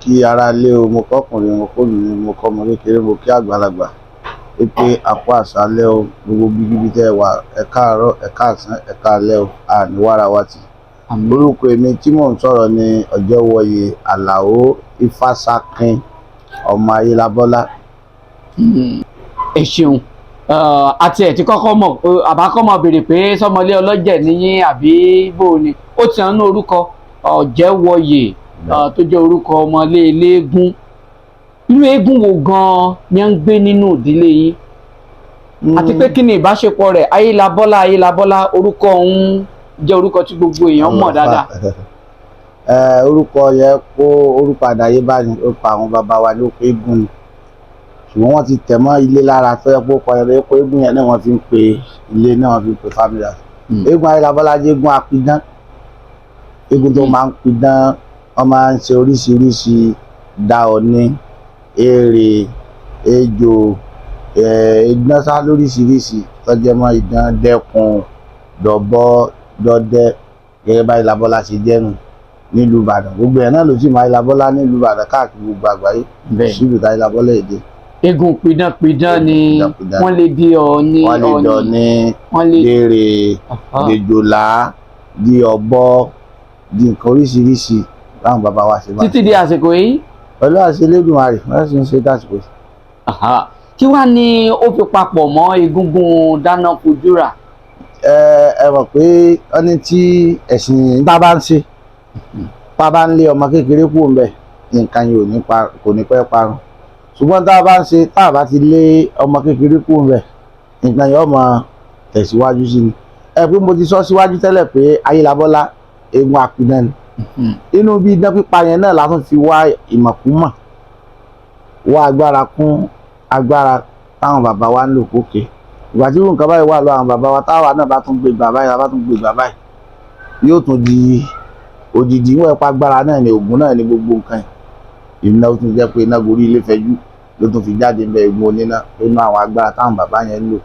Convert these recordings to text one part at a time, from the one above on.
Kí ara lé o, mo kọkùnrin, mo kóbìnrin, mo kọ́mọ kékeré, mo kí àgbàlagbà wípé àpò àṣálẹ́ o. Gbogbo bíbí tẹ́ ẹ wà, ẹ káàárọ̀, ẹ káàsán, ẹ káalẹ́ o, àní wàrà wa tì. Àmín. Orúkọ èmi tí mò ń sọ̀rọ̀ ni Ọ̀jẹ̀wọ̀yè Àlàó Ifásákin, ọmọ Ayélabọ́lá. Ẹ ṣeun. Àti ẹ̀ tí kọ́kọ́ mọ̀, àbákọ́ mọ̀ béèrè pé sọmọlé ọlọ́jẹ̀ níyín àbí bó ni ó ti hàn ní orúkọ Ọ̀jẹ̀wọ̀yè, tó jẹ́ orúkọ ọmọlé eléégún. Irú eégún wo gan-an ni à ń gbé nínú ìdílé yín, àti pé kí ni ìbáṣepọ̀ rẹ̀ Ayélabọ́lá? Ayélabọ́lá, orúkọ òun jẹ́ orúkọ tí gbogbo èèyàn mọ̀ dáadáa. Ẹ, orúkọ yẹn kó orúkọ àdáyébá ni, orúkọ àwọn bàbá wa ní, orúkọ eégún ni, ṣùgbọ́n wọ́n ti tẹ̀ mọ́ ilé lára tó yẹ kó kọ ẹ pé eégún yẹn náà wọ́n fi ń pe ilé náà, wọ́n fi ń pe family house. Eégún Ayélabọ́lá jẹ́ eégún apidán, eégún tó máa ń pidán. Wọ́n máa ń ṣe oríṣiríṣi da, ọ̀ní, èrè, ejò, idán sá lóríṣiríṣi tó jẹ́ mọ́ idán, dẹ́kun, dọ̀bọ, dọdẹ, gẹ́gẹ́ bá Ayélabọ́lá ṣe jẹ́ nù nílùú Ìbàdàn. Gbogbo ẹ̀ náà ló sì máa Ayélabọ́lá nílùú Ìbàdàn, káàkiri gbogbo àgbáyé sílùú tí Ayélabọ́lá èdè. Eégún pidánpidán ni. Pidánpidán. Wọ́n lè di ọ̀ọ́ni. Wọ́n lè dọ̀ní, wọ́n lè léèrè, dèjòlá, di ọ̀bọ, di nǹkan oríṣiríṣi báwọn bàbá wa ṣe máa. Títí di àsìkò yìí. Pẹ̀lú àṣẹ Elédùmarè, wọ́n sì ń ṣe dásìkò yìí. Kí wàá ní ó fi papọ̀ mọ́ egungun dáná fojúrà? Ẹ ẹ mọ̀ pé wọ́n ní tí ẹ̀sìn bá bá ń ṣe, bá bá ń lé ọmọ kékeré kúrò ńbẹ̀, nǹkan yìí ò ní pa, kò ní pẹ́ parun. Ṣùgbọ́n tá a bá ń ṣe, tá a bá ti lé ọmọ kékeré kúrò ńbẹ̀, nǹkan yìí ó máa tẹ̀síwájú sí ni. Ẹ pé mo ti sọ síwájú tẹ́lẹ̀ pé Ayélabọ́lá, eégún apidán ni. Inú bí idán pípa yẹn náà la tún fi wá ìmọ̀kúmọ̀, wá agbára kún agbára táwọn bàbá wa ń lò kókè. Ìgbà tí irú nǹkan báyìí wà lọ àwọn bàbá wa, táwa náà bá tún gbé gbà báyìí, bá tún gbé gbà báyìí, yóò tún di òdìdí. Wọn ẹ̀pá agbára náà ni, ògùn náà ni gbogbo nǹkan yìí. Iná ó tún jẹ́ pé iná gorí ilé fẹjú ló tún fi jáde ń bẹ, egun oníná nínú àwọn agbára táwọn bàbá yẹn ń lò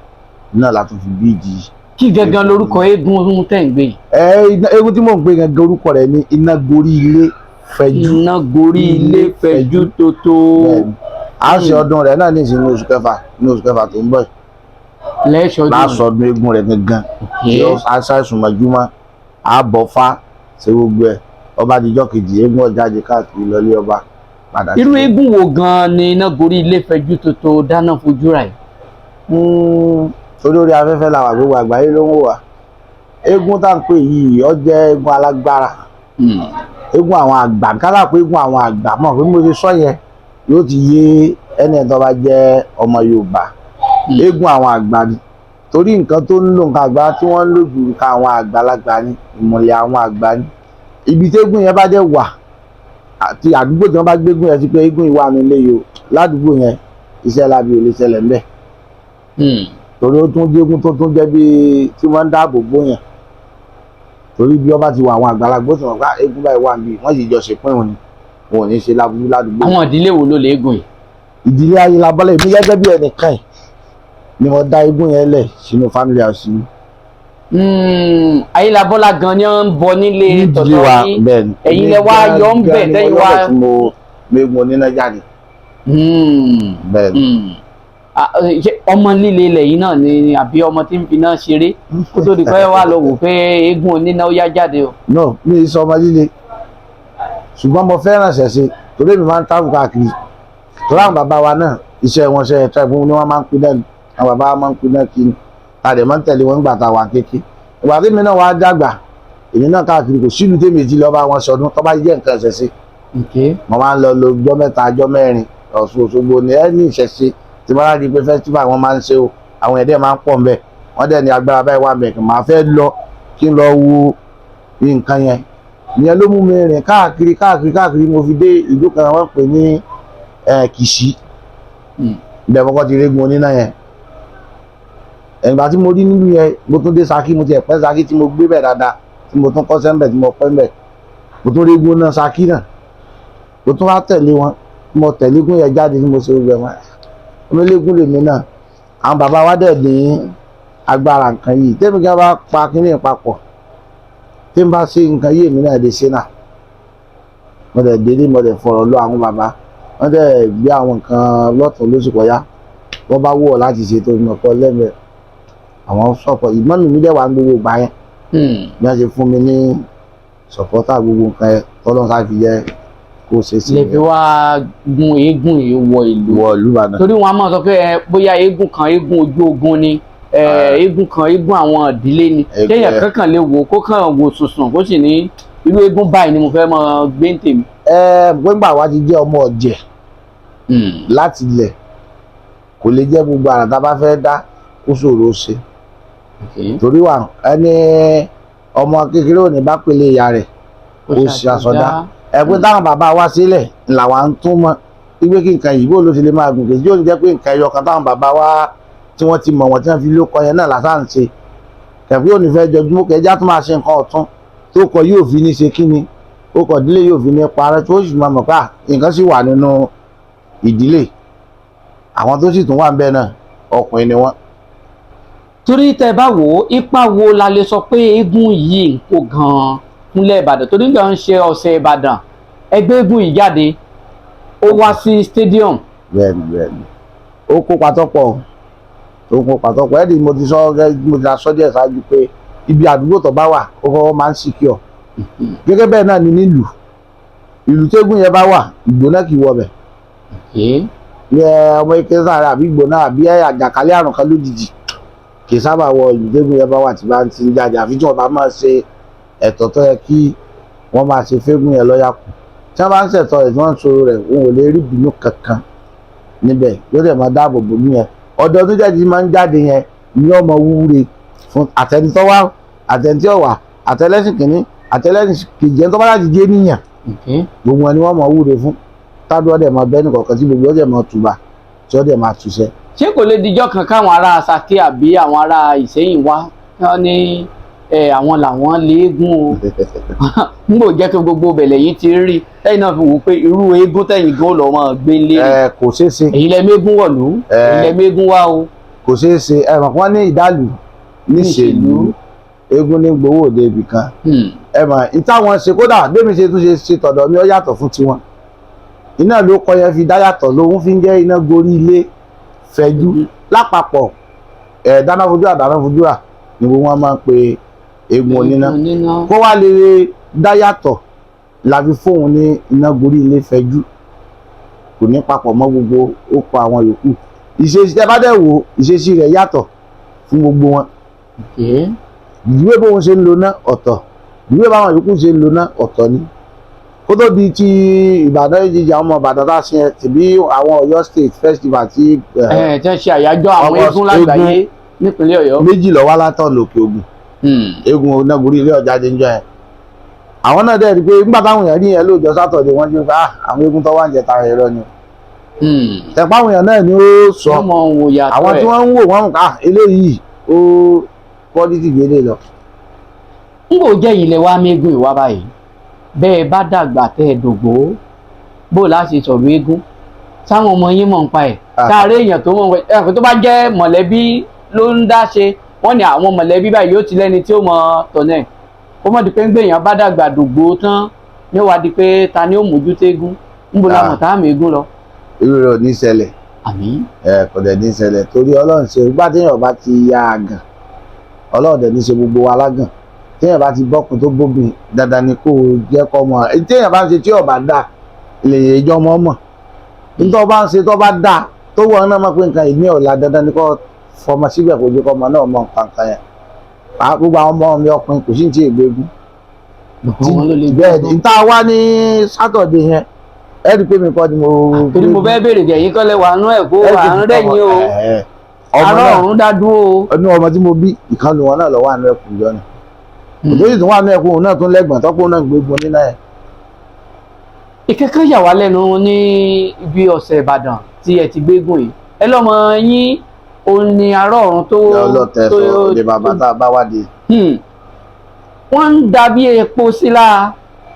náà la tún fi bí ìdí. Kí gangan lorúkọ eégún tẹ̀ ń gbé yìí? Ẹ, eégún tí mò ń gbé gangan, orúkọ rẹ̀ ní Iná Gorí Ilé Fẹjú. Iná Gorí Ilé Fẹjú Tótó. Bẹ́ẹ̀ni. À ń ṣe ọdún rẹ̀ náà ní ìsinmi oṣù kẹfà, ní oṣù kẹfà tó ń bọ̀ yìí. Lẹ́ṣọ̀dún. Lásọdún eégún rẹ̀ gangan tí ó aṣáìsùn mọ́júmọ́, àbọ̀fá, ṣe gbogbo ẹ̀. Ọba àdìjọ́ kejì, eégún ọ̀jáde káàkiri lọlé ọba padà. Irú eégún wo gan ni Iná Gorí Ilé Fẹjú Tótó dáná fojúrà yìí? Torí orí afẹ́fẹ́ la wà, gbogbo àgbáyé ló ń wò wá. Eégún tá à ń pè yìí, ó jẹ́ eégún alágbára, eégún àwọn àgbà. Kálá pé eégún àwọn àgbà, mọ̀ pé mo ṣe sọ yẹn yóò ti yé ẹni tó bá jẹ́ ọmọ Yorùbá. Eégún àwọn àgbà ni, torí nǹkan tó ń lò, nǹkan àgbà tí wọ́n ń lò jù, nǹkan àwọn àgbàlagbà ni, ìmùlẹ̀ àwọn àgbà ni. Ibi tí eégún yẹn bá dẹ̀ wà àti àdúgbò tí wọ́n bá gbégún yẹn sí pé eégún yìí wà nílé yìí o, ládùúgbò yẹn iṣẹ́ láabi ò lè ṣẹlẹ̀ ńbẹ̀, torí ó tún jégún tó tún jẹ́ bí tí wọ́n ń dáàbò bò yẹn, torí bí wọ́n bá ti wà, àwọn àgbàlagbà ó sì mọ̀ pé, "Ah, eégún báyìí wà níbí." Wọ́n sì jọ ṣèpín òun ni, wọn ò ní ṣe láburú ládùúgbò. Àwọn ìdílé wo ló lè eégún yìí? Ìdílé Ayélabọ́lá, èmi gẹ́gẹ́ bí ẹnìkan yìí ni mo dá eégún yẹn lẹ̀ sínú family house mi. Ayélabọ́lá gan ni wọ́n ń bọ nílé Nídìílé tọ̀dọ̀ wa yín? Bẹ́ẹ̀ ni. Ẹ̀yin lẹ wá yọ ń bẹ̀ Gangan ni tẹ́yìn mo wá. yọ bẹ̀ tí mo mégun oníná jáde. Bẹ́ẹ̀ ni. Ah, ṣé ọmọ líle ilẹ̀ yìí náà ni àbí ọmọ tí ń fi náà ṣeré kó tó di pé wà lọ wò pé eégún oníná ó yá jáde o? No, mi ì sọ ọmọ líle, ṣùgbọ́n mo fẹ́ràn ṣẹ̀ṣe, torí èmi máa ń travel káàkiri, torí àwọn bàbá wa náà, iṣẹ́ wọn ṣe tribe ni wọ́n máa ń pín náà ni. Àwọn bàbá wa máa ń pín náà kí ni, a dẹ̀ máa ń tẹ̀lé wọn nígbà tá a wà kéke. Ìgbà tí èmi náà wá dàgbà, èmi náà káàkiri, kò sílùú tèmi ti lọ bá wọn sọdún tó bá jẹ́ nǹkan ṣẹ̀ṣe. Mo máa ń lọ lo ọjọ́ 3, ọjọ́ 4. Ọ̀ṣun Òṣogbo ni ẹ ní ìṣẹ̀ṣe tí wọ́n á di pé festival wọn máa ń ṣe o, àwọn ẹ̀dẹ̀ máa ń pọ̀ ńbẹ̀, wọ́n dẹ̀ ní agbára báyìí wà ńbẹ̀ kí màá fẹ́ lọ, kí n lọ wo nǹkan yẹn. Ìyẹn ló mú mi rìn káàkiri káàkiri káàkiri, mo fi dé ìlú kan wọ́n pè ní Kìṣí. Ibẹ̀ kọ́kọ́ ti régun oníná yẹn. Ìgbà tí mo rí nílùú yẹn, mo tún dé Ṣakí. Mo ti ẹ̀pẹ́ Ṣakí tí mo gbé bẹ̀ dáadáa, tí mo tún kọ́ṣẹ́ ńbẹ̀, tí mo pẹ́ ńbẹ̀, mo tún régun náà Ṣakí náà. Mo tún wá tẹ̀lé wọn, mo tẹ̀lé gún yẹn jáde tí mo ṣe gbogbo ẹ̀ wọn. Ọmọlẹ́gùn lèmi náà. Àwọn bàbá wa dẹ̀ ní agbára nǹkan yìí. Tẹ́mi kí wọ́n bá pa kínní papọ̀, tí n bá ṣe nǹkan yìí, èmi náà lè ṣe náà. Mo dẹ̀ délé, mo dẹ̀ fọ̀rọ̀ lọ àwọn bàbá, wọ́n dẹ̀ gbé àwọn nǹkan lọ́tún lóṣù kọjá. Wọ́n bá wù ọ́ láti ṣe tó mọ̀ kọ́ lẹ́mẹ̀ẹ́ àwọn sọ̀pọ̀ ìgbọ́n mi dẹ̀ wà ní gbogbo ìgbà yẹn. Bí wọ́n ṣe fún mi ní sọ̀pọ́tà gbogbo nǹkan yẹn, tọ́lọ́run ká fi jẹ́ kó ṣe sí Lè fi wá gun eégún yìí wọ ìlú. Wọ ìlú Ìbàdàn. Torí wọn a máa sọ pé ẹ, bóyá eégún kan eégún ojú ogun ni ẹ, eégún kan eégún àwọn ìdílé ni. Eégún Kéèyàn ẹ. kankan lè wò kó kàn wò sùnsùn kó sì ní irú eégún báyìí ni mo fẹ́ máa gbé ń tèmi. Ẹ gbẹ́ngbà wa ti jẹ́ ọmọ ọ̀jẹ̀ láti ilẹ̀, kò lè jẹ́ gbogbo àrà tá a bá fẹ́ dá kó ṣòro ṣe. Torí wà ẹni ọmọ kékeré ò ní bá pèlè ìyá rẹ̀ kó ṣe àsọdá. Ẹgbẹ́ táwọn bàbá wa sílẹ̀ làwa ń tún mọ́ wípé kí nǹkan yìí bó ló ṣe lè máa gùn kejì, yóò ní jẹ́ pé nǹkan ẹyọ kan táwọn bàbá wa tí wọ́n ti mọ̀ wọ́n tí wọ́n fi ló kọ yẹn náà lásán ń ṣe kẹ̀kẹ́ yóò ní fẹ́ jọjúmọ́ kẹjá tó máa ṣe nǹkan ọ̀tún tó kọ yóò fi ní ṣe kí ni ó kọ ìdílé yóò fi ní parẹ́ tó sì máa mọ̀ pé à, nǹkan sì wà nínú ìdílé àwọn tó sì tún wà ń bẹ náà, ọkùnrin ni wọ́n. Torí tẹ bá wò ó, ipa wo la lè sọ pé eégún yìí ń kó gan-an fúnlẹ̀ Ìbàdàn? Torí nígbà ń ṣe ọ̀sẹ̀ Ìbàdàn, ẹgbẹ́ eégún yìí jáde, ó wá sí stadium. Bẹ́ẹ̀ni, bẹ́ẹ̀ni, ó kópa tọ́pọ̀, ó kópa tọ́pọ̀. Ẹni mo ti sọ, mo ti sọ díẹ̀ ṣáájú pé ibi àdúgbò tó bá wà, ó kọ́kọ́ máa ń secure. Gẹ́gẹ́ bẹ́ẹ̀ náà ni nílùú, ìlú tẹ́gùn yẹn bá wà, ìgbóná kì í wọbẹ̀ ní ẹ ọmọ ike sáré àbí ìgbóná àbí àjàkálẹ̀ àrùn kan lójijì kì í sábà wọ ìlú tẹ́gùn yẹn bá wà tí bá ń ti jáde, àfi tí wọ́n bá máa ṣe ẹ̀tọ́ tó yẹ kí wọ́n máa ṣe fẹ́gùn yẹn lọ́yà kù. Tí wọ́n bá ń ṣẹ̀tọ́ rẹ̀, tí wọ́n ń sọ̀rọ̀ rẹ̀, wọn ò lè rí ìbínú kankan níbẹ̀, yóò dẹ̀ máa dáàbò bò ní yẹn. Ọdọọdún jáde máa ń jáde yẹn ní ọmọ wúre fún àtẹnitọ́wá, àtẹnitọ́wà, àtẹlẹ́sìn kìíní, àtẹlẹ́sìn kejì, ẹni tó bá láti jẹ́ níyàn, gbogbo wọn ni wọ́n máa wúre fún, tádùn ọdẹ máa bẹ́ẹ̀ nìkọ̀ọ̀kan tí gbogbo ọdẹ máa tùbà tí ọdẹ máa túṣẹ́. Ṣé kò lè dijọ́ kan káwọn ará Ṣakí àbí àwọn ará Ìṣẹ́yìn wá kí wọ́n ní ẹ, àwọn làwọn léégún o, n kò jẹ́ kí gbogbo bẹ̀lẹ̀ yìí ti rí tẹ́yìn náà fi wò ó pé irú eégún tẹ́yìn gan lọ́ máa gbé lé? Ẹ kò ṣeé ṣe. Èyí lẹ mégún wọ̀lú, èyí lẹ mégún wá o. Kò ṣeé ṣe. Ẹ mọ̀ wọ́n ní ìdálù níṣèlú, eégún ní gbowó òde ibì kan. Ẹ mọ̀ ìtàwọn ṣe, kódà bẹ́ẹ̀ ṣe tún ṣe ṣe tọ̀dọ̀ mi, ó yàtọ̀ fún tiwọn. Iná ló kọ yẹn fi dá yàtọ̀ lòun fi ń jẹ́ iná gorí ilé fẹ̀jú lápapọ̀. Ẹ̀ dáná fojú àdáná fojú à ni gbogbo wọn máa ń pe eégún oníná. Oníná. Kó wá lè dá yàtọ̀ la fi fóun ní iná gorí ilé fẹ̀jú, kò ní papọ̀ mọ́ gbogbo ó kọ àwọn yòókù. Ìṣesí tẹ bá dẹ̀ wò, ìṣesí rẹ̀ yàtọ̀ fún gbogbo wọn. Ìwé bóun ṣe ń lo ná ọ̀tọ̀, ìwé báwọn yòókù ṣe ń lo ná ọ̀tọ̀ ni. Kó tó di ti Ìbàdàn jíjà, ọmọ Ìbàdàn tá a ṣe tìbí àwọn Ọ̀yọ́ State Festival tí Ẹ tí wọ́n ṣe àyájọ́ àwọn Ọmọ eégún lágbàáyé nípínlẹ̀ Ọ̀yọ́. Méjì ló wá látọ̀nà Òkè Ògùn. Eégún onágorí ilé ọjà jẹjọ yẹn, àwọn náà dẹ̀ rí i pé nígbà táwọn èèyàn rí yẹn lóòjọ́ Sátọ̀dẹ̀, wọ́n jẹ́ pé ah, àwọn eégún tó wà ń jẹ tara ẹ̀rọ ni. Tẹ̀pá àwọn èèyàn náà ni ó sọ Wọ́n mọ òun yàtọ̀. Àwọn tí ẹ̀. wọ́n ń wò wọ́n, ah, eléyìí ó quality gbélé lọ. N kò jẹ́ ilẹ̀ wa mégún ìwà báyìí, bẹ́ẹ̀ bá dàgbà tẹ́ ẹ dògbò, bó láti sọ̀rọ̀ eégún sáwọn ọmọ yín mọ̀ ń pa ẹ̀? Sáré èèyàn tó mọ̀ ẹ̀ ẹ̀ tó bá jẹ́ mọ̀lẹ́bí ló ń dá ṣe, wọ́n ní àwọn mọ̀lẹ́bí báyìí yóò ti lẹ́ni tí ó mọ tọ̀nà ẹ̀, kó mọ̀ di pé ń gbé èèyàn bá dàgbà dògbò tán ní wàá di pé ta ni ó mójútó eégún, ń bo la mọ̀ tá àmì eégún lọ. Irú rẹ̀ ò ní ṣẹlẹ̀. Àmín. Ẹ kò dẹ̀ ní ṣẹlẹ̀, torí Ọlọ́run ṣe gbá téèyàn bá ti ya àgàn, Ọlọ́run dẹ̀ ní ṣe gbogbo wa lágàn. Téèyàn bá ti bọ́kùn tó bóbìn, dandan ni kó o jẹ́ kọ́ mọ̀ ẹ. Téèyàn bá ń ṣe tí ò bá dáa lè yẹjọ́ mọ́ mọ̀, nítorí bá ń ṣe tó bá dáa tó wọ̀ ọ́n náà mọ̀ pé nǹkan ìní ọ̀la, dandan ni kó fọmọ síbẹ̀ kó jẹ́ kọ́ ọmọ náà mọ̀ nǹkan kan yẹn. Gbogbo àwọn ọmọ mi ọkùnrin kò sí ní tí ègbégun. Àwọn ló lè Bẹ́ẹ̀ ni tá a wá ní Sátọ̀dé yẹn, ẹ rí i pé mi kọ́ ni mo. Torí mo fẹ́ béèrè dẹ̀ yín kọ́lẹ̀ wà nú ẹ̀ kó wà ń rẹ̀yìn o. Ọmọ ará náà ọ̀run dá dúró o. ọdún ọmọ tí mo bí, ìkànnì wọn náà lọ wà nínú ẹkùn ìjọ náà, òtún tó wà nínú ẹkùn òun náà tún lẹ́gbọ̀n tọ́pọ̀ náà gbégun nínú ẹ̀. Ìkẹ́kẹ́ yà wá lẹ́nu ní ibi ọ̀sẹ̀ Ìbàdàn tí ẹ ti gbégùn yìí, ẹ lọ́mọ yín òun ni ará ọ̀run tó Ọlọ́tẹ̀ sọ òde bàbá tá a bá wádìí. Wọ́n ń da bí epo sí lára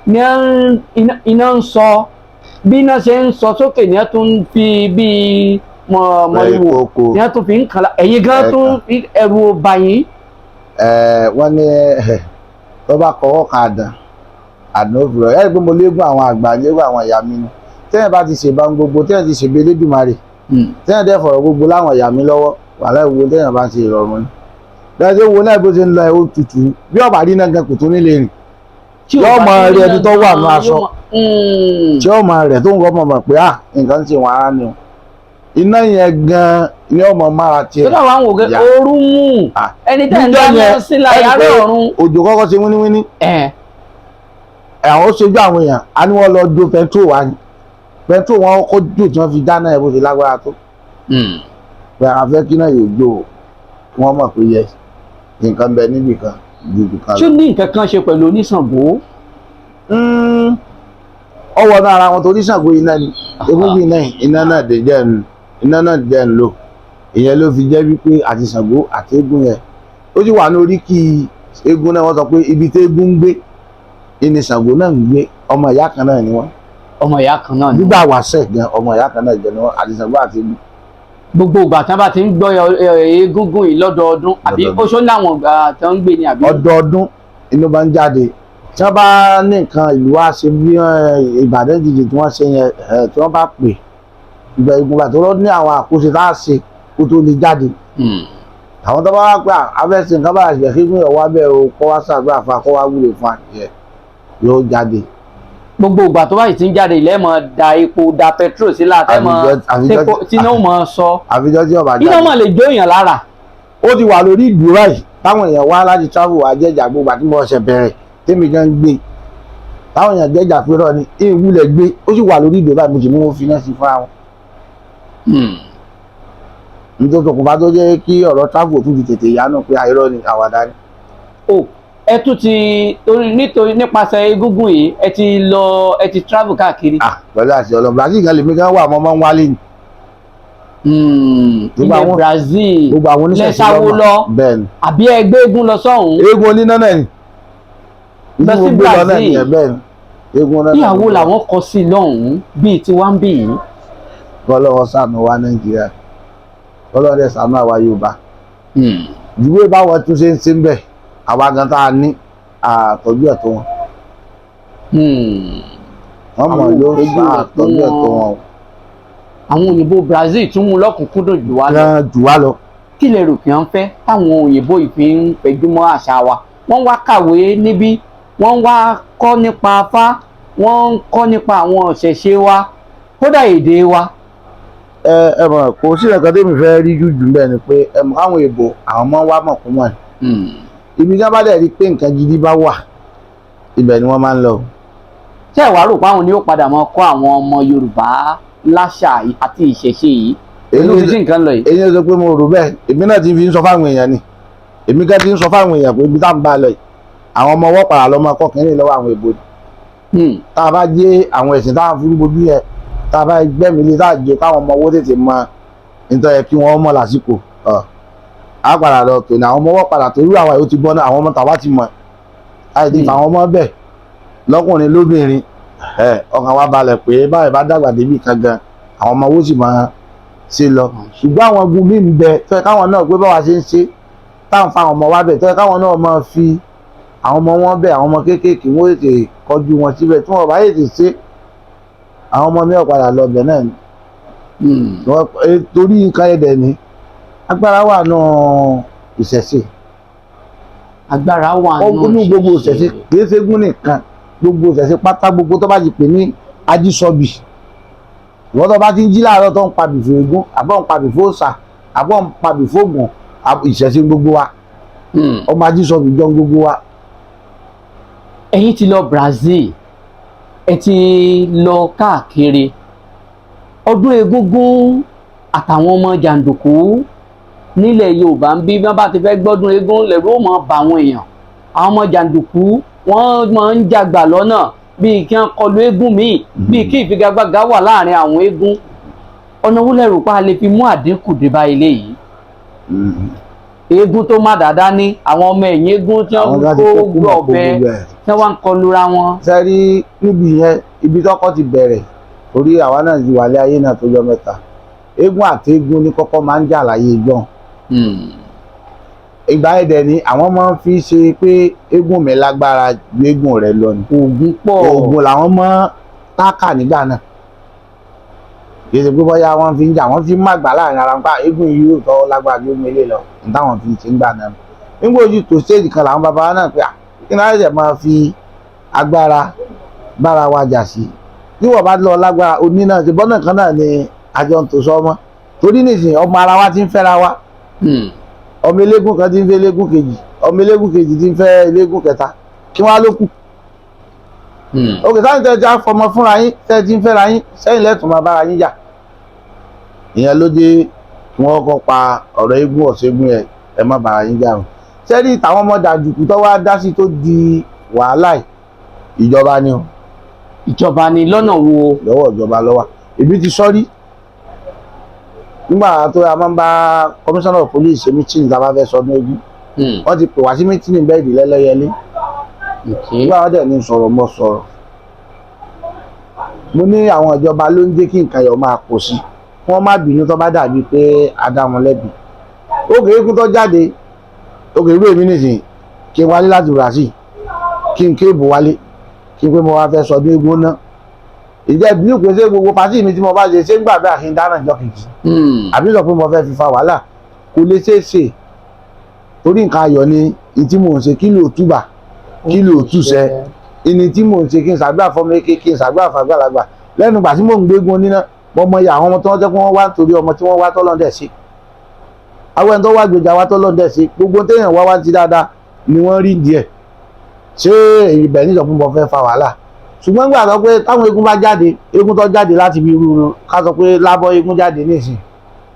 ní ẹ iná ń sọ, bí iná ṣe ń sọ sókè ní ẹ tún ń fi bí mọ̀ọ́mọ̀wò kókó ní ẹ tún fi ń kàn lá ẹ̀yin gan tún fi ẹrù ọba yín. Wọ́n ní tó bá kọ́wọ́ kan àdán Àdánwò ẹ̀ pé mo léegun àwọn àgbà, léegun àwọn ìyá mi ni. Tẹ́yìn bá ti ṣèbá gbogbo, tẹ́yìn ti ṣèbí Elédùmarè, tẹ́yìn dẹ́ fọ̀rọ̀ gbogbo láwọn ìyá mi lọ́wọ́, wàhálà ìwo tẹ́yìn bá ń ṣe ìrọ̀rùn ni. Bẹ́ẹ̀ ṣe wo náà bó ṣe ń lọ ẹ̀, ó tutù bí ọ̀bà rí náà gan kò tún nílé rìn. Tí ò Yóò bá máa sí rí ẹni iná tó wà nú gan-an, aṣọ. yóò Tí ó máa rẹ̀ tó ń gbọ́ mọ̀ pé à nǹkan ṣe wọ́n ara ni o, iná yẹn gan ni ọmọ mára tiẹ̀. Tó dáwọ́ àwọn òkè Ìyá. ooru mú Ah. ẹni tẹ́ ń Níjọ́ dáná yẹn, sí láyà ẹni pé ọ̀run. Òjò kọ́kọ́ ṣe wíníwíní, Ẹ̀ àwọn ṣojú àwọn èèyàn á ní wọ́n lọ jó pẹtrol wá ní pẹtrol wọn kó jò tí wọ́n fi dáná ẹ̀ bó ṣe lágbára tó pé a fẹ́ kí náà yóò jó o, kí wọ́n mọ̀ pé yẹ nǹkan bẹ níbì kan ju ibì kan Ṣó lọ. ní nǹkan kan ṣe pẹ̀lú oníṣàngó? Ọwọ́ náà ara wọn torí Ṣàngó iná ni, egúngún iná yìí, iná náà dé jẹ́ ń iná náà jẹ́ ń lò. Ìyẹn ló fi jẹ́ wípé àti Ṣàngó àti eégún yẹn ó sì wà ní oríkì eégún náà. Wọ́n sọ pé ibi tí eégún ń gbé ìní Ṣàngó náà ń gbé, ọmọ ìyá kan náà ni wọ́n. Ọmọ ìyá kan náà ni. Nígbà wàṣẹ gan, ọmọ ìyá kan náà jẹ ni wọ́n, àti Ṣàngó àti eégún. Gbogbo ìgbà tí wọ́n bá ti ń gbọ́ egúngún yìí lọ́dọọdún àbí Lọ́dọọdún. ó ṣó láwọn ìgbà tí wọ́n ń gbé ni àbí? Ọdọọdún inú bá ń jáde tí wọ́n bá ní nǹkan ìlú wa ṣe bí Ìbàdàn jìjì tí wọ́n ṣe yẹn, tí wọ́n bá pè ìgbà ìgbà tó lọ ní àwọn àkóso tá a ṣe kó tó lè jáde. Àwọn tó bá wá pé abẹ́sẹ̀ nǹkan bá ṣe kí gbìyànjú wá bẹ́ẹ̀ o, kó wá ṣàdúrà fún wa, kó wá wúlò fún àjẹ yóò jáde. Gbogbo ìgbà tó báyìí ti ń jáde ilẹ̀ mọ̀ da epo da petrol sí la tẹ́ mọ̀ tí iná mọ̀ sọ. Àfijọ́ tí ọba Iná jáde. mọ̀ lè jó èèyàn lára. Ó ti wà lórí ìdúró báyìí táwọn èèyàn wá láti travel wá jẹ́jà. Gbogbo àti mo ṣe bẹ̀rẹ̀ tèmi gan gbé táwọn èèyàn jẹ́jà pé rọ ni ìwúlẹ̀ gbé, ó sì wà lórí ìdúró báyìí, mo sì ní wọ́n fi náà sí fúnra wọn. Nítorí okùnfà tó jẹ́ kí ọ̀rọ̀ travel tún fi tètè yá náà pé àìrọ́ ni, àwàdà ni. O ẹ tún ti torí nítorí nípasẹ̀ egúngún yìí ẹ ti lọ, ẹ ti travel káàkiri. Ah, pẹ̀lú àṣẹ Ọlọ́run, Brazil gan lèmi gan wà, mọ́ máa ń wálé ni. Gbogbo Ilẹ̀ Brazil gbogbo àwọn oníṣẹ̀ṣe lẹ́sàwó lọ bẹ́ẹ̀ ni. Àbí ẹgbẹ́ eégún lọ sọ́hún? Eégún oníná náà ni. Lọ sí Ní gbogbo lọ náà Brazil. nìyẹn, bẹ́ẹ̀ ni, eégún oníná náà. Ìyàwó làwọn kọ sí lọ́hùn-ún bíi tí wọ́n ń bì yìí. Kọ́lọ́wọ́ ṣàánú wa Nàìjíríà, kọ́lọ́wọ́ dẹ̀ ṣàánú àwa Yorùbá. Ìwé báwọn tún ṣe ń ṣe ń bẹ̀, àwa gan tá a ní àtọ́jú ẹ̀ tó wọn. Wọ́n mọ̀ Àwọn ló òtọ́jú fa rẹ̀ tó àtọ́jú ẹ̀ tó wọn. wọn o. Àwọn òyìnbó Brazil tún mú lọ́kùnkúndùn jù wá lọ. Gan jù wá lọ. Kí lè rò kí wọ́n fẹ́ táwọn òyìnbó yìí fi ń pẹjú mọ́ àṣà wa? Wọ́n wá kàwé níbí, wọ́n wá kọ́ nípa afá, wọ́n ń kọ́ nípa àwọn ìṣẹ̀ṣe wa, kódà èdè wa. Ẹ ẹ mọ̀ kò sí nǹkan tẹ́mi fẹ́ rí jù jù bẹ́ẹ̀ ni pé ẹ mọ̀ káwọn èèbò àwọn ọmọ wa mọ̀ kó mọ̀ ni. Ibi tí wọ́n bá dẹ̀ rí pé nǹkan gidi bá wà, ibẹ̀ ni wọ́n máa ń lọ. Ṣé ẹ wá rò pé àwọn ni ó padà máa kọ́ àwọn ọmọ Yorùbá láṣà àti ìṣẹ̀ṣe yìí pẹ̀lú ibi tí nǹkan lọ yìí? Èyí sọ pé mo rò bẹ́ẹ̀, èmi náà ti fi ń sọ fáwọn èèyàn ni, èmi kan ti ń sọ fáwọn èèyàn pé ibi tá à ń bá a lọ yìí, àwọn ọmọ ọwọ́ padà lọ́mọ akọ́ kínní lọ́wọ́ àwọn èèbò ni. Tá a bá jẹ́ àwọn ẹ̀sìn tá a fi ń bojú yẹn, tá a bá gbẹ́mìí lé, tá a jẹ́ káwọn ọmọ owó tètè mọ nítorí yẹ kí wọ́n mọ̀ lásìkò, á padà lọ tò ní àwọn ọmọ ọwọ́ padà torí àwa yóò ti bọ́ náà, àwọn ọmọ tàwa ti mọ̀ láì ti fa àwọn ọmọ bẹ́ẹ̀ lọ́kùnrin lóbìnrin, ọkàn wa balẹ̀ pé báyìí bá dàgbà débì kan gan, àwọn ọmọ owó sì máa ṣe lọ. Ṣùgbọ́n àwọn ogun míì ń bẹ tó yẹ káwọn náà pé báwa ṣe ń ṣe táwọn fa àwọn ọmọ wa bẹ̀, tó yẹ káwọn náà máa fi àwọn ọmọ wọn bẹ̀, àwọn ọmọ kéékèèké wọ́n tètè kọjú wọn síbẹ̀. Tí wọn bá tètè ṣe, àwọn ọmọ mi ò padà lọ bẹ̀ náà ni. Torí nǹkan ẹ̀dẹ̀ ni agbára wà nù ìṣẹ̀ṣe. Agbára wà nù nínú gbogbo ìṣẹ̀ṣe, kì í ṣe gún nìkan, gbogbo ìṣẹ̀ṣe pátá, gbogbo tó bá ti pè ní ajísọbì, ìwọ́n tó bá ti ń jí láàárọ̀ tó ń pa bìfò egún, àbọ̀ ń pa bìfò òòṣà, àbọ̀ ń pa bìfò ògùn, ìṣẹ̀ṣe gbogbo wa, ọmọ ajísọbì jọ gbogbo wa. Ẹ̀yin ti lọ Brazil, ẹ ti lọ káàkiri, ọdún egúngún àtàwọn ọmọ jàǹdùkú nílẹ̀ Yorùbá ń bí, bí wọ́n bá ti fẹ́ gbọ́dún eégún lẹ́rú ó máa bà àwọn èèyàn. Àwọn ọmọ jàǹdùkú wọ́n máa ń jàgbà lọ́nà, bíi kí wọ́n kọlu eégún míì, bíi kí ìfigagbága wà láàrin àwọn eégún. Ọ̀nà wo lẹ́rù pa lè fi mú àdínkù dé bá ilé yìí? Eégún tó má dáadáa ní àwọn ọmọ ẹ̀yìn eégún tí wọ́n kó gbọ́ ọ̀bẹ tí wọ́n ń kọlura wọn. Sẹ́rí níbi yẹn, ibi tọ́kọ́ ti bẹ̀rẹ̀, torí àwa náà ti wà lé ayé náà tó jọ mẹ́ta, eégún àti eégún ní kọ́kọ́ máa ń jà láyé ìjọ́un. Ìgbà ẹ̀dẹ̀ ni àwọn máa ń fi ṣe pé eégún mi lágbára ju eégún rẹ̀ lọ ni. Oògùn pọ̀. Oògùn làwọn máa tákà nígbà náà. Kì í ṣe pé bóyá wọ́n fi ń jà, wọ́n fi ń màgbà láàrin ara wọn pa eégún yìí yóò tọ́ lágbára ju eégún ilé lọ. Ní táwọn fi ṣe ń gbà náà. Nígbà ojú tó stéèjì kan làwọn bàbá náà pé kí ni láti máa fi agbára bára wa jà sí. Bí wọ́n bá lọ lágbára oní náà ṣe bọ́nà kan náà ni àjọ ń tò sọ́mọ́. Torí nísìnyí ọmọ ara wa ti ń fẹ́ra wa. Ọmọ eléégún kan ti ń fẹ́ eléégún kejì, ọmọ eléégún kejì ti ń fẹ́ eléégún kẹta, kí wọ́n á ló kù. Òkè sáyìn tẹ́ ti á fọmọ fúnra yín, tẹ́ ti ń fẹ́ra yín sẹ́yìn lẹ́tùn máa bára yín jà. Ìyẹn ló dé kí wọ́n kọ́ pa ọ̀rọ̀ eégún ọ̀ṣẹ́gun yẹn, ẹ má bára yín jà o. Sẹ́rí táwọn ọmọ dàdùkú tó wá dá sí tó di wàhálà yìí, ìjọba ni o. Ìjọba ni lọ́nà wo? Lọ́wọ́ ìjọba ló wà. Èmi ti sọ́rí nígbà tó a máa ń bá commissioner of police ṣe meeting tá a bá fẹ́ sọdún eégún, wọ́n ti pè wá sí meeting bẹ́ẹ̀dì lẹ́lẹ́yẹlé. Nígbà wọ́n dẹ̀ ní sọ̀rọ̀, mo sọ̀rọ̀, mo ní àwọn ìjọba ló ń jẹ́ kí nǹkan yọ̀ máa pọ̀ sí, wọ́n má bínú tó bá dàbí pé a dá wọn lẹ́bi. Òkè eégún tó jáde, òkè irú èmi nìsín kí n wálé láti Brazil, kí n kéèbù wálé, kí n pé mo wá fẹ́ sọdún eégún náà, ìjẹ́ ìbínú pé ṣé gbogbo pàtí mi tí mo bá ṣe ṣé ń gbàgbé àkí n dáná ìjọ kejì, àbí sọ pé mo fẹ́ fi fa wàhálà, kò lè ṣeé ṣe. Torí nǹkan ayọ̀ ni ìtí mò ń ṣe, kí ló túbà, kí ló túṣẹ ìní tí mò ń ṣe, kí n ṣàdúrà fọmọ eke, kí n ṣàdúrà fàgbàlagbà. Lẹ́nu ìgbà tí mò ń gbégun oníná, mo mọ iye àwọn ọmọ tí wọ́n jẹ́ pé wọ́n wá nítorí ọmọ tí wọ́n wá tọ́lọ́dẹ̀ sí, àwọn ẹni tó wá gbèjà wá tọ́lọ́dẹ̀ sí, gbogbo téèyàn wá wá ti dáadáa ni wọ́n rí díẹ̀. Ṣé ibẹ̀ níjọ fún mo fẹ́ fa wàhálà? Ṣùgbọ́n gbà sọ pé táwọn eégún bá jáde, eégún tó jáde láti ibi irú ká sọ pé lábọ́ eégún jáde nísìn,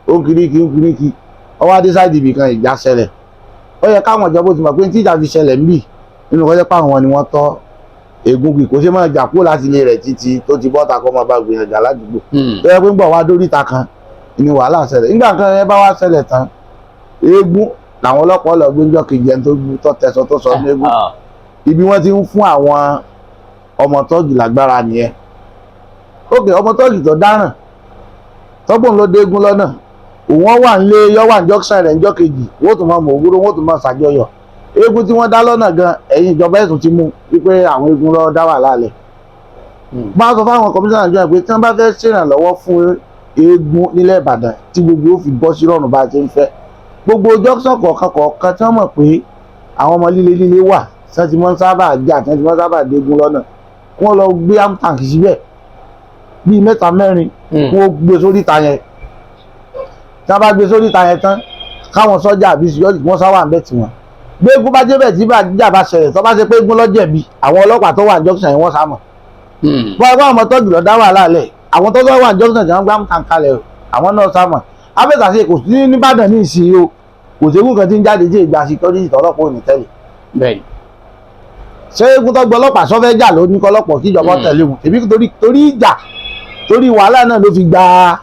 ó ń kiri kí ń kiri kí ọwọ́ adé sáìdì ibì kan, ìjà ṣẹlẹ̀. Ó yẹ káwọn ìjọba ó ti mọ̀ pé tí ìjà fi ṣẹlẹ̀ ń bì nínú kọjá pé àwọn ni wọ́n tọ́ eégún kì kò ṣe máa jà kúrò láti ilé rẹ̀ títí tó ti bọ́ta kó máa bá gbìyànjú aládùúgbò. Tó yẹ pé ń bọ̀ wá dóríta kan ni wàhálà ṣẹlẹ̀. Nígbà kan yẹn bá wá ṣẹlẹ̀ tán, eégún làwọn ọlọ́pàá lọ gbé ńjọ́ kejì, ẹni tó tẹ̀sán tó sọ ní eégún. Ibi wọ́n ti ń fún àwọn ọmọ tọ́ọ̀gì lágbára nìyẹn. Ókè ọmọ tọ́ọ̀gì tó dáràn tọ́gbọ̀n ló dégun lọ́nà, òun wà ń lé yọ wà ní jọ́sán rẹ̀ ńjọ́ kejì, wọ́n tún máa mọ̀ òwúrò, wọ́n tún máa ṣàjọyọ̀. Eégún tí wọ́n dá lọ́nà gan, ẹ̀yìn ìjọba ẹ̀sùn ti mú wípé àwọn eégún ló dá wàhálà lẹ̀. Máa sọ fáwọn kọmíṣánná jọ pé tí wọ́n bá fẹ́ ṣèrànlọ́wọ́ fún eégún nílẹ̀ Ìbàdàn tí gbogbo ó fi bọ́ sí rọrùn bá a ṣe ń fẹ́, gbogbo jọ́sán kọ̀ọ̀kan kọ̀ọ̀kan tí wọ́n mọ̀ pé àwọn ọmọ líle líle wà tí wọ́n ti mọ́ sábà jà, tí wọ́n ti mọ́ sábà dégun lọ́nà, wọ́n lọ gbé amtank síbẹ̀ bíi mẹ́ta mẹ́rin, wọ́n gbé sórí ìta yẹn. Tí wọ́n bá gbé sórí ìta yẹn tán, káwọn sọ́jà àbí security wọ́n sáwà ń bẹ̀ tí wọ́n gbé eégún bá débẹ̀ tí ìjà bá ṣẹlẹ̀, tó bá ṣe pé eégún ló jẹ̀bi, àwọn ọlọ́pàá tó wà ní junction yẹn wọ́n sá mọ̀. Wọ́n ẹgbẹ́ àwọn tọ́jú lọ dá wàhálà lẹ̀, àwọn tó wà ní junction tí wọ́n gbá amtank kalẹ̀, àwọn náà sá mọ̀. Abẹ́ta ṣe kò sí nìbàdàn ní ìsìn o, kò sí eégún kan tí ń jáde tí ìgbà security tọ́lọ́pàá ò ní tẹ́lẹ̀. Ṣé eégún tó gbọ́ ọlọ́pàá sọ́fẹ́ jà ló ní kọ́lọ́pọ̀ kíjọba tẹ̀lé wọn? Èmi torí ìjà, torí wàhálà náà ló fi gba,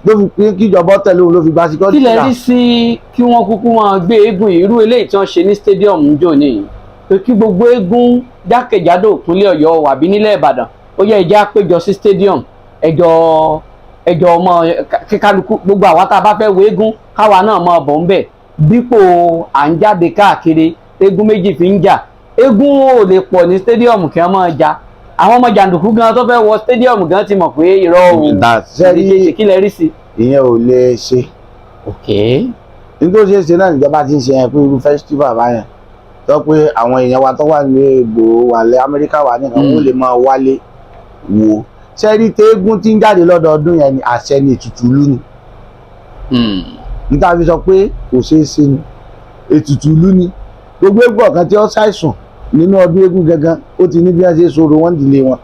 ló fi pín kíjọba tẹ̀lé wọn, ló fi gba security. Kí lẹ rí sí kí wọ́n kúkú máa gbé eégún irú eléyìí tí wọ́n ṣe ní stadium jò ní, pé kí gbogbo eégún jákèjádò ìpínlẹ̀ Ọ̀yọ́ àbí nílẹ̀ Ìbàdàn ó yẹ ìjà péjọ sí stadium, ẹjọ́ ẹjọ́ ọmọ kíkálukú, gbogbo àwa tá a bá fẹ́ wo eégún káwa náà máa bọ̀ ńbẹ̀, dípò à ń jáde káàkiri eégún méjì fi ń jà? Eégún ò lè pọ̀ ní stadium kí wọ́n máa jà. Àwọn ọmọ jàǹdùkú gan tó fẹ́ wọ stadium gan ti mọ̀ pé irọ́ o. Kí lẹ rí sí? Ìyẹn ò lè ṣe. Nítorí ṣe é ṣe náà níjọba ti ń ṣe yẹn pé irú festival báyẹn tó pé àwọn èèyàn wa tó wà ní Ègbò wà lẹ Amẹ́ríkà wà nìkan, wọ́n lè máa wálé wò. Sẹ́rí téégún tí ń jáde lọ́dọọdún yẹn ni àṣẹ ni, ètùtù ìlú ni. Níta fi sọ pé kò ṣeé ṣe ni ètùtù ìlú ni. Gbogbo eégún ọ̀kan tí ó ṣàìsùn nínú ọdún eégún gangan, ó ti ní bí wọ́n ṣe sọ̀rọ̀ wọ́n dìlé wọn.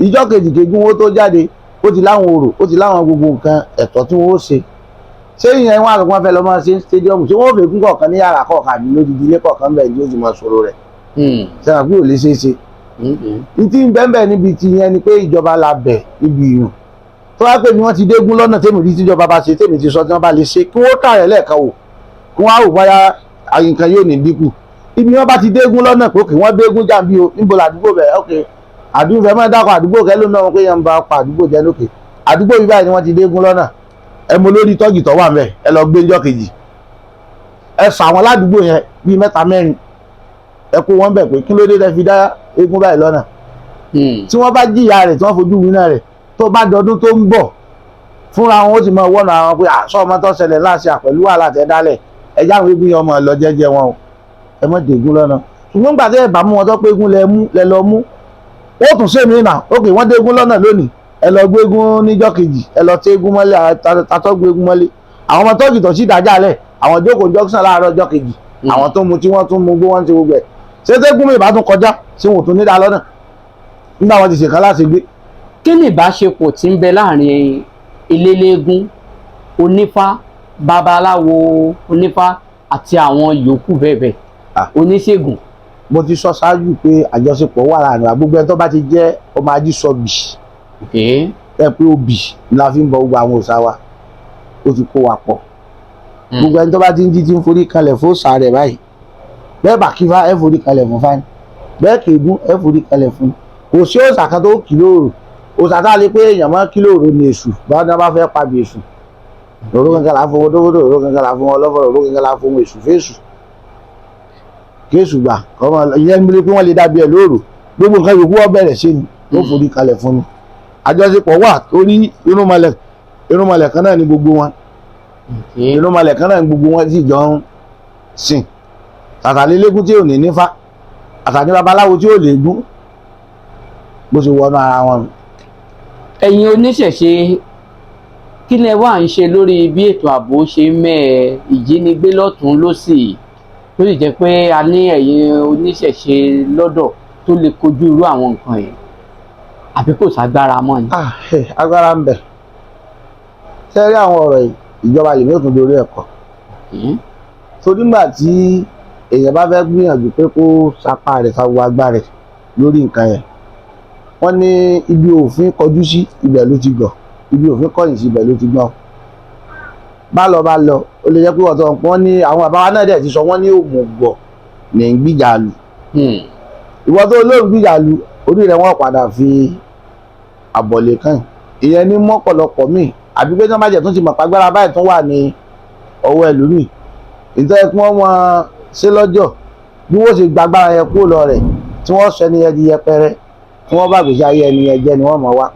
Ìjọ kejì kejì wọn tó jáde, ó ti láwọn orò, ó ti láwọn gbogbo nǹkan ẹ̀tọ́ tí wọ́n ó ṣe. Ṣé ìyẹn wọn àgbọn fẹ́ lọ máa ṣe stadium? Ṣé wọ́n fẹ́ kún kọ̀ọ̀kan ní yàrá kọ̀ọ̀kan àbí lódìdí ilé kọ̀ọ̀kan bẹ́ẹ̀ ni ó ti máa sọ̀rọ̀ rẹ̀? Sẹ́wọ̀n pé ò lè ṣeé ṣe? Ní tí ń bẹ́ẹ̀ níbi ti yẹn ni pé ìjọba la bẹ̀ níbi ìyún tó wá pé bí wọ́n ti dégún lọ́nà tèmi rí tíjọba bá ṣe, tèmi ti sọ tí wọ́n bá lè ṣe, kí wọ́n kà rẹ̀ lẹ́ẹ̀kan wò, kí wọ́n á wò bóyá nǹkan yóò ní dínkù. Ibi wọ́n bá ti dégún lọ́nà pé òkè wọ́n dégún jàǹbí o, níbo làdúgbò bẹ̀? Òkè àdúgbò fẹ́ máa dákọ̀ àdúgbò kẹ́ ló náà wọ́n pé yẹn ń ba ọkọ̀ àdúgbò jẹ́ lókè àdúgbò yìí báyìí ni wọ́n ti dégún lọ́nà. Ẹ mọ lórí tọ́gì tó wà mẹ́, ẹ lọ gbé ńjọ́ kejì. Ẹ sọ àwọn ládùúgbò yẹn bíi mẹ́ta mẹ́rin, ẹ kó wọn bẹ̀ pé kí ló dé tẹ́ fi dá eégún báyìí lọ́nà. Tí wọ́n bá jìyà rẹ̀, tí wọ́n fojú winá rẹ̀, tó bá dọdún tó ń bọ̀, fúnra wọn ó ti mọ wọ́nà àwọn pé àṣọ ọmọ tó ṣẹlẹ̀ láṣẹ pẹ̀lú wàhálà tẹ́ dálẹ̀, ẹ jáwé eégún yẹn ọmọ lọ jẹ́jẹ́ wọn o, ẹ mọ̀ dègún lọ́nà. Ṣùgbọ́n gbà tẹ́ ẹ bá mú wọn tó pé eégún lẹ mú lẹ lọ mú, ó tún ṣe mí nà ókè, wọ́n dégún lọ́nà lónìí, ẹ lọ gbégún níjọ́ kejì, ẹ lọ tẹ́ eégún mọ́lẹ̀, tatọ́ gbégún mọ́lẹ̀. Àwọn ọmọ tọ́jì tó sì dájà lẹ̀, àwọn jókòó junction láàárọ̀ ọjọ́ kejì, àwọn tó mu tí wọ́n tún mu gbó, wọ́n ti gbogbo ẹ̀ ṣé tẹ́gún mi ìbá tún kọjá ṣé wọn ò tún ní dá lọ́nà nígbà wọn ti ṣèkan láti gbé. Kí ni ìbáṣepọ̀ tí ń bẹ láàrin eléléégún, onífá, babaláwo onífá àti àwọn yòókù bẹ́ẹ̀ bẹ́ẹ̀, oníṣègùn? Mo ti sọ ṣáájú pé àjọṣepọ̀ wà láàrin wa. Gbogbo ẹni tó bá ti jẹ́ ọmọ ajísọ̀bì, ẹ pé obì la fi ń bọ gbogbo àwọn òòṣà wa, ó ti kó wa pọ̀. Gbogbo ẹni tó bá ti ń jí tí ń forí kalẹ̀ fún òòṣà rẹ̀ báyìí, bẹ́ẹ̀ bá kífá, ẹ forí kalẹ̀ fún fáin, bẹ́ẹ̀ kẹ́gún, ẹ forí kalẹ̀ fún. Kò sí òòṣà kan tó kì lóòrò. Òòṣà tá a lè pé èèyàn máa kí lóòrò ní èṣù. Báwọn náà bá fẹ́ pa bí èṣù, òró kankan là á fún wódówódó, òró kankan là á fún ọlọ́fọ̀rọ̀, òró kankan là á fún èṣù fèṣù kéṣù gbà kọ́mọ ìyẹn ní pé wọ́n lè dàbí ẹ̀ lóòrò. Gbogbo nǹkan yòókù wọ́n bẹ̀rẹ̀ sí ni ó forí kalẹ̀ fún mi. Àjọṣepọ̀ wà torí irúnmọlẹ̀, irúnmọlẹ̀ kan náà ni gbogbo wọn, irúnmọlẹ̀ kan náà ni gbogbo wọn sì jọ ń sìn. Tàtàlélégún tí ò ní nífá, àtàní babaláwo tí ò lè gún, bó ṣe wọnú ara wọn. Ẹ̀yin oníṣẹ̀ṣe, kí lẹ wá ń ṣe lórí bí ètò ààbò ṣe ń mẹ́ẹ̀, ìjínigbé lọ́tún lọ́sì, tó sì jẹ́ pé a ní ẹ̀yin oníṣẹ̀ṣe lọ́dọ̀ tó lè kojú irú àwọn nǹkan yìí, àbí kò ságbára mọ́ ni? Agbára ń bẹ. Ṣé rí àwọn ọ̀rọ̀ yìí, ìjọba lèmi ò tún dorí ẹ̀kọ́, torí nígbà tí èèyàn bá fẹ́ gbìyànjú pé kó sapá rẹ̀ sáwọ agbára rẹ̀ lórí nǹkan yẹn, wọ́n ní ibi òfin kọjú sí ibẹ̀ ló ti gbọ̀, ibi òfin kọ̀yìn sí ibẹ̀ ló ti gbọ́n. Bá lọ bá lọ, ó lè jẹ́ pé ọ̀tọ̀ wọ́n ní àwọn bàbá wa náà dẹ̀ ti sọ, wọ́n ní òmùgọ̀ ní gbìjà lù. Ìwọ tó olóòrùn gbìjà lu, orí rẹ̀ wọ́n padà fi àbọ̀lé kàn. Ìyẹn ní mọ́pọ̀lọpọ̀ míì, àbí pé tí wọ́n bá jẹ́ tó ti mọ̀ pàgbára báyìí tún wà ní ọwọ́ ẹlòmíì, ìtọ́ kí wọ́n mọ ṣe lọ́jọ́ bí wọ́n ṣe gbàgbára yẹn kúrò lọ rẹ̀, tí wọ́n sọ ẹni yẹn di yẹpẹrẹ, tí wọ́n bá gbèsè ayé ẹni yẹn jẹ́ ni wọ́n mọ̀ wá.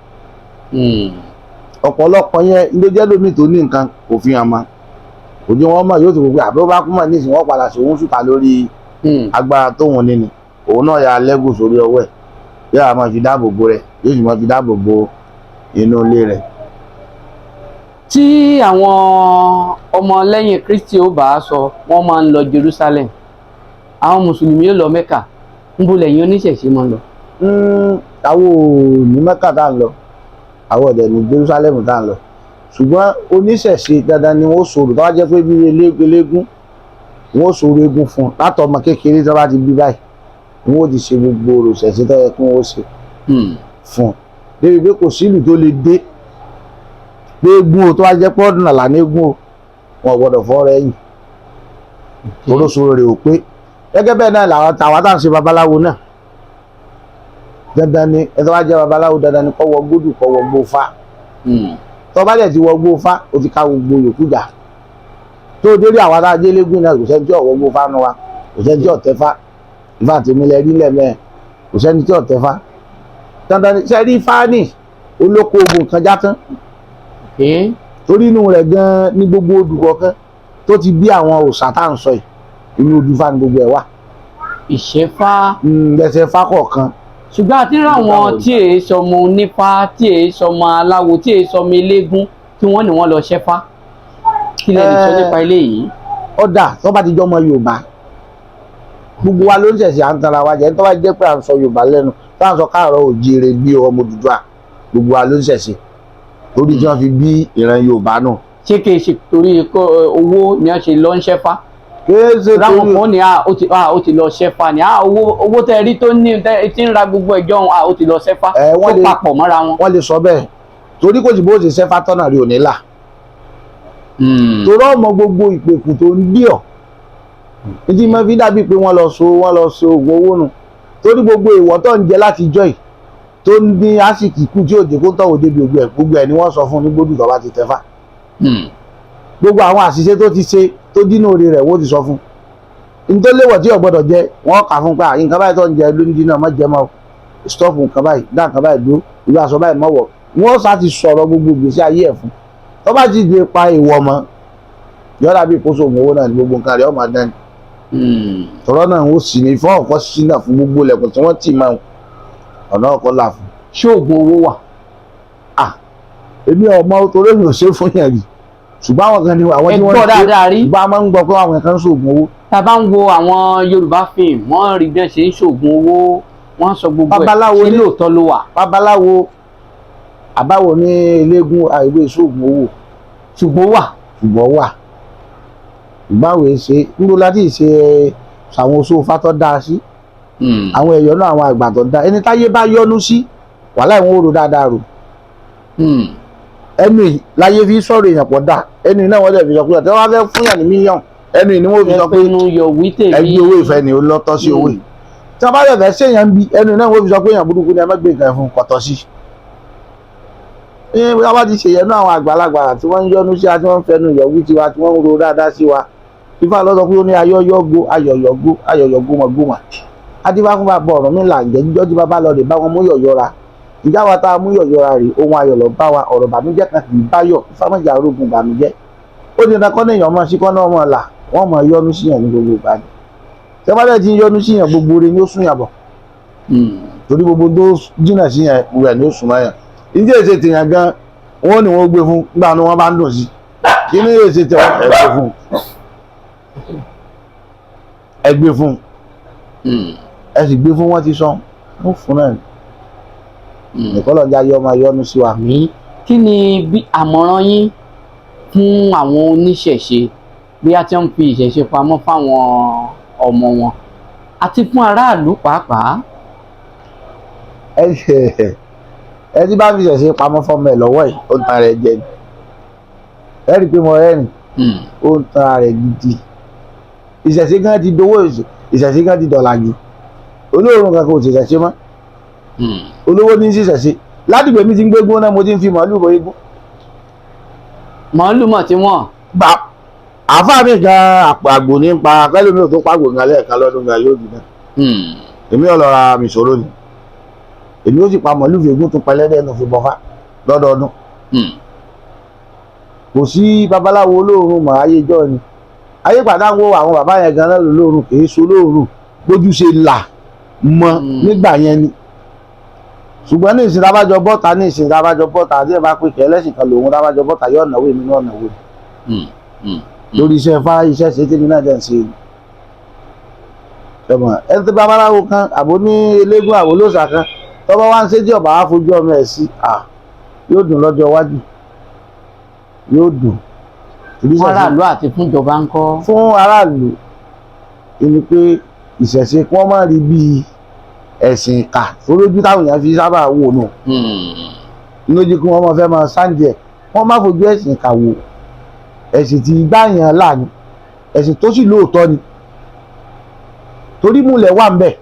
Ọ̀pọ̀lọpọ̀ yẹn ló jẹ́ lómi tó ní nǹkan kò fi hàn mọ́, kò jẹ́ wọ́n mọ̀, yóò ti gbogbo àbí ó bá kú mọ̀ nísìnyí, wọ́n padà sí òun sùtà lórí agbára tóun ní ni òun náà ya lẹ́gùn sórí ọwọ́ ẹ̀, yóò máa fi dáàbò bo rẹ̀, yóò sì máa fi dáàbò bo inú ilé rẹ̀. Tí àwọn ọmọlẹ́yìn Kristi ó bá sọ, wọ́n máa ń lọ Jerusalem, àwọn mùsùlùmí yóò lọ Mẹ́kà, níbo lẹ́yìn oníṣẹ̀ṣe máa ń lọ? Àwọn ò ní Mẹ́kà tá à ń lọ, àwọn ọ̀dẹ̀ ní Jerusalem tá à ń lọ, ṣùgbọ́n oníṣẹ̀ṣe dandan ni wọ́n sọ̀rọ̀ tó bá jẹ́ pé bí eléégún, wọ́n sọ̀rọ̀ eégún fún un látọmọ kékeré tó bá ti bí báyìí, wọ́n ó ti ṣe gbogbo òròṣẹ̀ṣe tó yẹ kí wọ́n ṣe fún un, débi pé kò sílùú tó lè dé pé eégún o, tó bá jẹ́ pé ọdún nàlà ní eégún o, wọn ò gbọ́dọ̀ fọ́ rẹ̀ yìn oróṣòro rẹ̀ ò pé. Gẹ́gẹ́ bẹ́ẹ̀ náà làwọn tàwa tá à ń ṣe babaláwo náà, dandan ni ẹ tó bá jẹ́ babaláwo, dandan ni kó wọ gbódù, kó wọ gbófá. Tó bá dẹ̀ ti wọ gbófá, o ti ká gbogbo yòókù jà tó dórí. Àwa tá a jẹ́ légún náà, kò sẹ́ni tí ò wọ gbófá nu wa, kò sẹ́ni tí ò tẹ́fá. Ìfá tèmi lẹ rí lẹ́mẹ̀ẹ́, kò sẹ́ni tí ò tẹ́fá. Dandan ni sẹ́rí fáánì olóko ogun kan já tán, torí inú rẹ̀ gan-an ní gbogbo odù kọ̀ọ̀kan tó ti bí àwọn òòṣà tá à ń sọ yìí, inú odù fá ni gbogbo ẹ̀ wà. Ìṣẹ́fá. Ẹsẹ̀ fá kọ̀ọ̀kan. Ṣùgbọ́n àti ráwọn tí èé sọmọ onífá, tí èé sọmọ aláwo, tí èé sọmọ eléégún, tí wọ́n ní wọ́n lọ ṣẹ́fá, kí lẹ lè sọ nípa eléyìí? Ọ̀dà tó bá ti jọ ọmọ Yorùbá, gbogbo wa ló ń ṣẹ̀ṣẹ̀ à ń tanra wa jẹ́. Tó bá jẹ́ pé à ń sọ Yorùbá lẹ́nu, tó à ń sọ káàárọ̀ òjíire bí ọmọ Odùduwà, gbogbo wa ló ń ṣẹ̀ṣẹ̀ torí tí wọ́n fi bí ìran Yorùbá náà. Ṣé kìí ṣe torí owó ni wọ́n ṣe lọ ń ṣẹ́fá? Kìí ṣe Ráwọn torí kan ní ó ti lọ ṣẹ́fá ni, owó tẹ́ rí tó ní tí ń ra gbogbo ẹjọ́ òun, ó ti lọ ṣẹ́fá, Wọ́n tó papọ̀ mọ́ra wọn. Wọ́n lè sọ bẹ́ẹ̀, torí kò sí bó ṣe ṣẹ́fá tọ́nà rí òní là, torí ọmọ gbogbo ìpèkù tó ń dí ọ ní mo fi dàbí pé wọ́n lọ so oògùn owó nu, torí gbogbo ìwọ tó ń jẹ láti jọ yìí tó ń ní àsìkò ikú tí òjò kó tọ̀wọ́ débi gbogbo ẹ̀, gbogbo ẹ̀ ni wọ́n sọ fún ní gbódù tó bá ti tẹ́fà. Gbogbo àwọn àṣìṣe tó ti ṣe tó tó dínà orí rẹ̀ wọ́n ti sọ fún un. Ní tó léwọ̀ tí ò gbọ́dọ̀ jẹ wọ́n kà fún pé à nǹkan báyìí tó ń jẹ ló ń dínà má jẹ mọ́, stop nǹkan báyìí, dá nǹkan báyìí dúró, ìlú aṣọ báyìí mọ́wọ́. Wọ́n sá ti sọ̀rọ̀ gbogbo gbèsè ayé ẹ̀ fún. Tó bá ti di pa ìwọ mọ́ yọ̀ọ́dà bíi kóso ògùn owó náà ní gbogbo nǹkan rẹ̀ ọmọ dání. Tọ́rọ́ náà ń sì ní fún ọ̀kọ́ sí náà fún gbogbo ilẹ̀kùn tí wọ́n tì máa ọ̀nà ọkọ̀ là fún. Ṣé oògùn owó wà? Èmi ọmọ torí mi ò ṣe fún yẹn rí, ṣùgbọ́n àwọn kan ní àwọn Ẹ tí wọ́n gbọ́ ń ṣe dáadáa rí. Ṣùgbọ́n a máa ń gbọ́ pé àwọn kan ń ṣoògùn owó. Tá a bá ń wo àwọn Yorùbá fíìmù, wọ́n rí bí wọ́n ṣe ń ṣoògùn owó, wọ́n sọ gbogbo ẹ̀. Babaláwo Ṣé ní- lóòótọ́ ló wà? Babaláwo àbáwo ní eléégún àìwé ṣoògùn owó. Ṣùgbọ́n ó wà. Ṣùgbọ́n wà ìgbàwé ṣe níbo láti ṣe àwọn oṣù fatọ́ dáa sí àwọn ẹ̀yọ́ náà, àwọn àgbà tó dáa, ẹni táyé bá yọ́nú sí wàhálà ìwọ̀n òrò dáadáa rò. Ẹnu yìí láyé fi sọ̀rọ̀ èèyàn pọ̀ dáa, ẹnu yìí náà wọ́n dẹ̀ fi sọ pé ọ̀tẹ́ wọ́n fẹ́ fún yàn ní mílíọ̀nù, ẹnu yìí ni wọ́n fi sọ pé Ẹnu yọ wí tèmi. Ẹgbẹ́ owó ìfẹ́ ni ó lọ́tọ́ sí owó yìí. Tí wọ́n bá dẹ̀ fẹ́ séèyàn ń bi, ẹnu náà wọ́n fi sọ pé èèyàn burúkú ni, ẹ má gbé nǹkan fún kọ̀tọ̀ sí. Ní wọ́n bá ti ṣèyẹnú àwọn àgbàlagbà tí wọ́n ń yọ́nú sí wa, tí wọ́n ń fẹnu yọ̀wí tiwa, tí wọ́n ń ro dáadáa sí wa, Ifá ló sọ pé ó ní ayọ́yọ́go ayọ̀yọ̀go ayọ̀yọ̀gomọ̀gomà adífá fún bàbá Ọ̀rúnmìlà ǹjẹ́ jíjọ́ tí bàbá lọ rè bá wọn mú yọ̀yọ́ra ìjà wa tá a mú yọ̀yọ́ra rè ohun ayọ̀ lọ bá wa, ọ̀rọ̀ bànújẹ́ kan kì í báyọ̀. Ifá mọ̀jà arógun bànújẹ́. Ó ní dandan kọ́nà èèyàn mọ̀ sí kọ́nà ọmọ là wọ́n mọ̀ yọ́nú síyàn ní gbogbo ìgbà ni. Tí wọ́n bá dẹ̀ ti ń yọ́nú síyàn, gbogbo oore ni ó sún yàn bọ̀, torí gbogbo tó jìnà síyàn rẹ̀ ni ó sún mọ́ yàn. Ìdí èsè tèèyàn gan wọ́n ní wọ́n gbé fún nígbà tí wọ́n bá ń dùn sí kí ní èsè tẹ̀ wọ́n ẹ gbé fún, ẹ gbé fún, ẹ sì gbé fún. Wọ́n ti sọ wọ́n fún náà nìkan lọ́jà yọ ọmọ yọ́nú sí wa. Àmín. Kí ni bí àmọ̀ràn yín fún àwọn oníṣẹ̀ṣe bí a ti ń fi ìṣẹ̀ṣe pamọ́ fáwọn ọmọ wọn àti fún aráàlú pàápàá? Ẹ tí bá fi ṣẹ̀ṣe pamọ́ fọmọ ẹ lọ́wọ́ yìí, ó ń tan rẹ̀ jẹ ni. Ẹ rí i pé mo rẹ́rìn, ó ń tan rẹ̀ gidi. Ìṣẹ̀ṣe gan ti dowó, ìṣẹ̀ṣe gan ti dọ̀làjú. Olóòórùn kankan ò ṣẹ̀ṣẹ̀ ṣe mọ́, olówó ní ṣẹ̀ṣẹ̀ ṣe. Ládùúgbò mi ti ń gbégún náà, mo ti ń fi màálù bọ eégún. Màálù mọ̀ tí wọ́n. Gbà àáfàá mi gan àpò àgbò ní pa kẹlòmí ò tó pàgbò gan lẹ́ẹ̀kan lọ́dún gan yóò dùn náà. Èmi ò lọ ra mìsòrò ni, èmi ó sì pa màálù fi eégún tó pẹlẹ́dẹ̀ nù fi bọ́fá lọ́dọọdún. Kò sí babaláwo olóòórùn mọ́. Ayé ìjọ ni ayé pàdánù àwọn bàbá yẹn gan náà lólóòórùn, kì í so olóòórùn bójú ṣe là mọ́ nígbà yẹn ni. Ṣùgbọ́n ní ìsìn tábàjọ bọ́ta, ní ìsìn tábàjọ bọ́ta àti ẹ̀ bá pè kẹ́ ẹlẹ́sìn kan lòun tábàjọ bọ́ta yóò náwó, èmi náà náwó lórí iṣẹ́ fá iṣẹ́ ṣe tèmi náà dẹ̀ ń ṣe. Ṣọmọ ẹni tó babaláwo kan àbó ní eléégún àbó lóòṣà kan tọ́ba wá ń ṣe tí ọba wá fojú ọmọ ẹ̀ sí à yóò dùn lọ́jọ́ iwájú, yóò dùn. Fún aráàlú àti fún ìjọba ń kọ́? Fún aráàlú ni pé ìṣẹ̀ṣe kí wọ́n má rí bíi ẹ̀sìn ìkà torójú táwọn èèyàn fi sábà wò nù lójú, kí wọ́n máa fẹ́ máa sáǹdì ẹ̀. Wọ́n má fojú ẹ̀sìn ìkà wò. Ẹ̀sìn tí gbàyàn là ní, ẹ̀sìn tó sì lóòótọ́ ni, torí múlẹ̀ wà ń bẹ̀.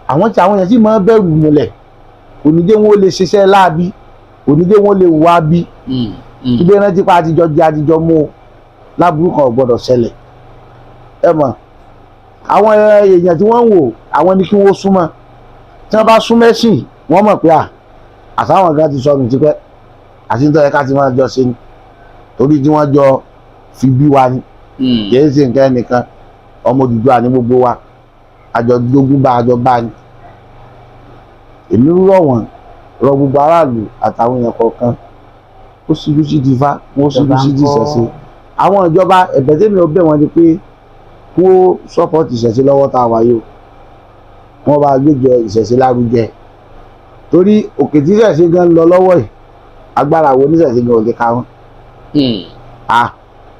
Àwọn tí àwọn èèyàn sì máa bẹ̀rù múlẹ̀ kò ní jẹ́ wọn ó lè ṣiṣẹ́ láabi, kò ní jẹ́ wọn ó lè wá bí ibi rántí pa àtijọ́ jẹ́ àtijọ́ mú o láburú kan ò gbọ́dọ̀ ṣẹlẹ̀. Ẹ mọ̀ àwọn èèyàn tí wọ́n ń wò, àwọn ni kí wọ́n súnmọ́. Tí wọ́n bá sún mẹ́sìn, wọ́n mọ̀ pé àtàwọn kan ti sọnù tipẹ́ àti nítorí ká ti máa jọ ṣe ni, torí tí wọ́n jọ fi bí wa ni. Kì í ṣe nǹkan ẹnìkan, ọmọ Odùduwà ní gbogbo wa, àjọ jogún bá àjọ bá ni. Èmi rọ̀ wọ́n, rọ̀ gbogbo aráàlú àtàwọn èèyàn kọ̀ọ̀kan ó síjú sí di Ifá, wọ́n síjú sí di ìṣẹ̀ṣe. Àwọn ìjọba, ẹ̀bẹ̀ tèmi ò bẹ̀ wọ́n ni pé kó sọ́pọ̀tì ìṣẹ̀ṣe lọ́wọ́ tá a wáyé o, wọ́n bá gbéjọ ìṣẹ̀ṣe lárugẹ, torí òkè tí ìṣẹ̀ṣe gan ń lọ lọ́wọ́ yìí, agbára wo oníṣẹ̀ṣe gan ò lè ka wọn.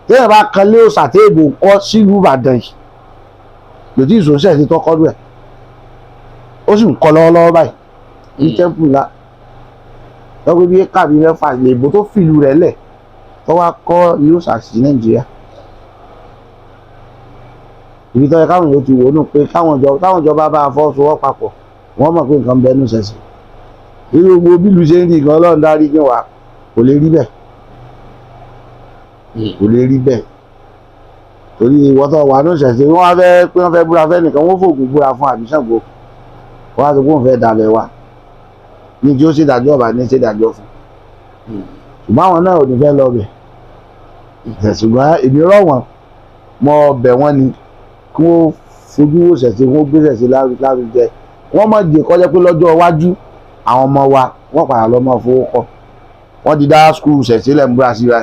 Téèyàn bá kan lé òòṣà téèbò kọ́ sílùú Ìbàdàn yìí, lòdì ìṣòṣẹ̀ṣe tó kọ́ lù ẹ̀, ó sì ń kọ́ lọ́wọ́lọ́wọ́ báyìí ní tẹ́ḿpù ńlá lọ́gbẹ́ bí éka bíi mẹ́fà lèbó tó fìlú rẹ̀ lẹ̀ tó wá kọ́ yóò ṣàṣì Nàìjíríà. Ibi tó yẹ káwọn yóò ti wò ó nù pé káwọn ìjọba bá a fọwọ́sowọ́ papọ̀, wọ́n mọ̀ pé nǹkan bẹ́ẹ̀ nù ṣẹ̀ṣẹ̀. Irú gbogbo bílù ṣe ń rí nǹkan Ọlọ́run dárí ní wa kò lè rí bẹ́ẹ̀, kò lè rí bẹ́ẹ̀. Torí ìwọ tó wà ní ìṣẹ̀ṣe, wọ́n wá fẹ́ pé wọ́n fẹ́ búra fẹ́ nìkan, wọ́n fògùn búra fún àbí Ṣàngó, wọ́n á sọ pé òun fẹ́ dalẹ̀ wa ní tí ó ṣèdájọ́ ọba ní ṣèdájọ́ fún. Ṣùgbọ́n àwọn náà ò ní fẹ́ lọ bẹ̀. Ṣùgbọ́n èmi rọ̀ wọ́n, mo bẹ̀ wọ́n ni kí wọ́n fojú wò ṣẹ̀ṣe, kí wọ́n gbé ṣẹ̀ṣe lárugẹ, wọ́n má jẹ́ kó jẹ́ pé lọ́jọ́ iwájú àwọn ọmọ wa wọ́n padà lọ́ máa fowó kọ́. Wọ́n ti dá school ṣẹ̀ṣe lẹ̀ ń búra sí wa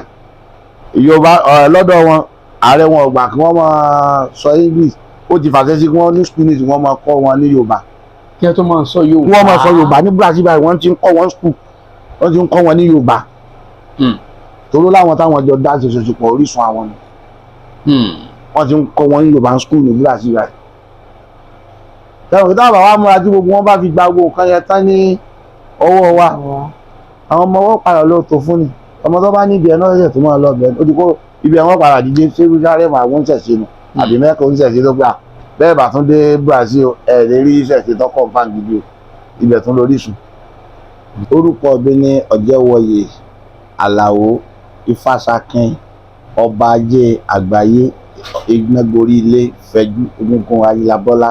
Yorùbá lọ́dọ̀ wọn, ààrẹ wọn ò gbà kí wọ́n máa sọ English, ó ti fàṣẹ sí kí wọ́n ní school ní tí wọ́n máa kọ́ wọn ní Yorùbá. Kí ẹ tó máa sọ Yorùbá. Kí wọ́n máa sọ Yorùbá ní Brazil báyìí, wọ́n ti ń kọ́ wọn school, wọ́n ti ń kọ́ wọn ní Yorùbá. Toró láwọn táwọn jọ dá ṣoṣo pọ̀, orísun àwọn ni. Wọ́n ti ń kọ́ wọn ní Yorùbá school ní Brazil báyìí. Táwọn kí táwọn bá wá múra tí gbogbo wọn bá fi gba gbogbo nǹkan yẹn tán ní ọwọ́ wa, àwọn ọmọ ọwọ́ padà lọ tó fún ni. Ọmọ tó bá níbi ẹ náà ṣẹ̀ṣẹ̀ tó máa lọ bẹ̀, ó ti kó ibi ẹ̀ wọ́n padà díje ṣé rẹ̀ àwọn ń ṣẹ̀ṣẹ̀ nù àbí mẹ́kọ̀ọ́ ń ṣẹ̀ṣẹ̀ tó gbà bẹ́ẹ̀ bá tún dé Brazil ẹ̀ lè rí ṣẹ̀ṣẹ̀ tó kọ̀ gidi o, ibẹ̀ tún lórísun. Orúkọ mi ni Ọ̀jẹ̀wọ̀yè Àlàó Ifásakin, ọba ajé àgbáyé, Ignagorí ilé fẹjú, Egungun Ayélabọ́lá.